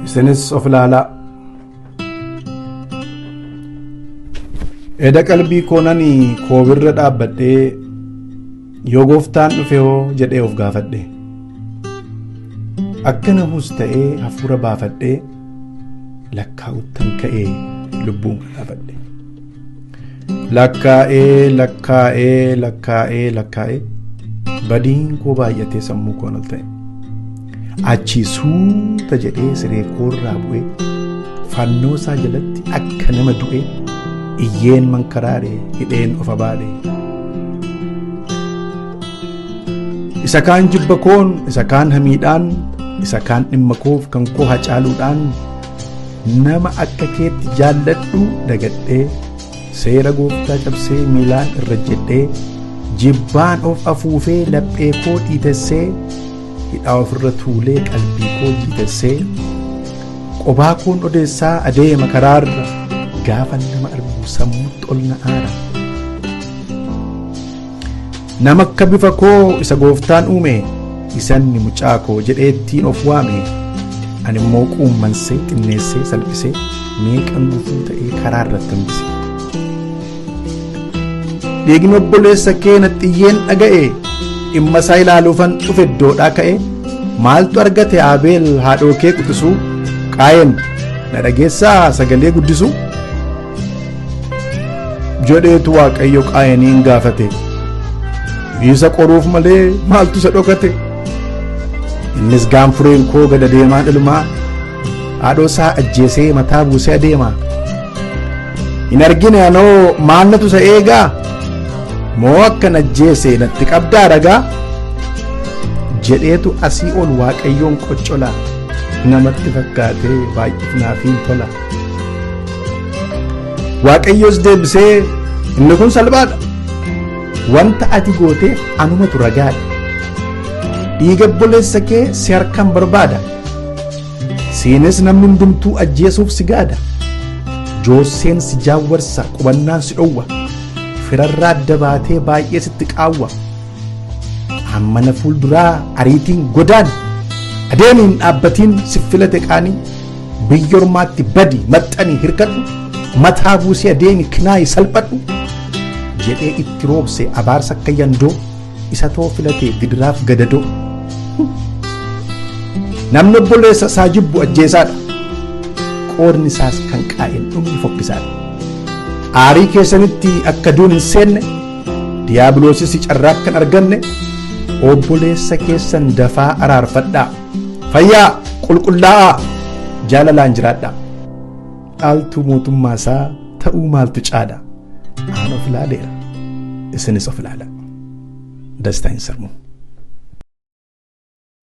Isinis of ilaalaa. Eda qalbii koonani koobirra dhaabbadhee yoo gooftaan dhufe hoo jedhee of gaafadhe. Akka nahuus ta'ee hafuura baafadhee lakkaa'uttan ka'ee lubbuun galaafadhe. Lakkaa'ee lakkaa'ee lakkaa'ee lakkaa'ee badiin koo baay'atee sammuu koon ol ta'e. Achii suuta jedhee siree koorraa bu'ee fannoo isaa jalatti akka nama du'ee iyyeen mankaraare hidheen of abaale. Isa kaan jibba koon, isa kaan hamiidhaan, isa kaan dhimma koof kan koo hacaaluudhaan nama akka keetti jaalladhu dagadhee seera gooftaa cabsee miilaan irra jedhee jibbaan of afuufee laphee koo dhiitessee hidhaa ofirra tuulee qalbii koo jiitessee qobaa koon odeessaa adeema karaarra gaafa nama argu sammuutti ol na aara. Nama akka bifa koo isa gooftaan uume isanni mucaa koo jedheettiin of waame ani immoo quummansee xinneessee salphisee meeqan gufuu ta'ee karaa irratti hambise. Dhiigni obboleessa kee naxxiyyeen dhaga'e dhimma isaa ilaaluufan dhufe iddoodhaa ka'e maaltu argate Abeel haadhoo kee quxisuu Qaayeen na dhageessaa sagalee guddisuu jedheetu Waaqayyo Qaayeniin gaafate. Isa qoruuf malee maaltu isa dhokate? Innis gaanfureen koo gad adeemaan ilmaa haadhoo isaa ajjeesee mataa buusee adeema. Hin argine anoo maal natu isa eegaa? Moo akkan ajjeese natti qabdaa ragaa? Jedheetu asii ol Waaqayyoon qoccola namatti fakkaatee baay'ifnaafiin tola. Waaqayyos deebisee inni kun salphaadha. Wanta ati gooteef anumatu ragaadha. Dhiiga obboleessa kee si harkaan barbaada. Siinis namni hundumtuu ajjeesuuf si gaada. Joosseen si jaawwarsa qubannaan si dhowwa. Firarraa adda baatee baay'ee sitti qaawwa. Ammana fuulduraa ariitiin godaan. Adeemiin dhaabbatiin si filate qaanii. Biyya ormaatti badi maxxanii hirkadhu. Mataa buusee adeemi kinaayi salphadhu. Jedhee itti roobse abaarsa akka yandoo isa too filate gidiraaf gadadoo. Namni obboleessa isaa jibbu ajjeesaadha. Qoodni isaas kan qaa'een dhumni fokkisaadha. Aarii keessanitti akka duun hin seenne diyaabiloosis carraa akka hin arganne obboleessa keessan dafaa araarfadhaa. Fayyaa qulqullaa'aa jaalalaan jiraadhaa. Dhaaltuu mootummaa isaa ta'uu maaltu caala? Aan of ilaaleera. Isinis of ilaala. Dastaa hin sarmuu.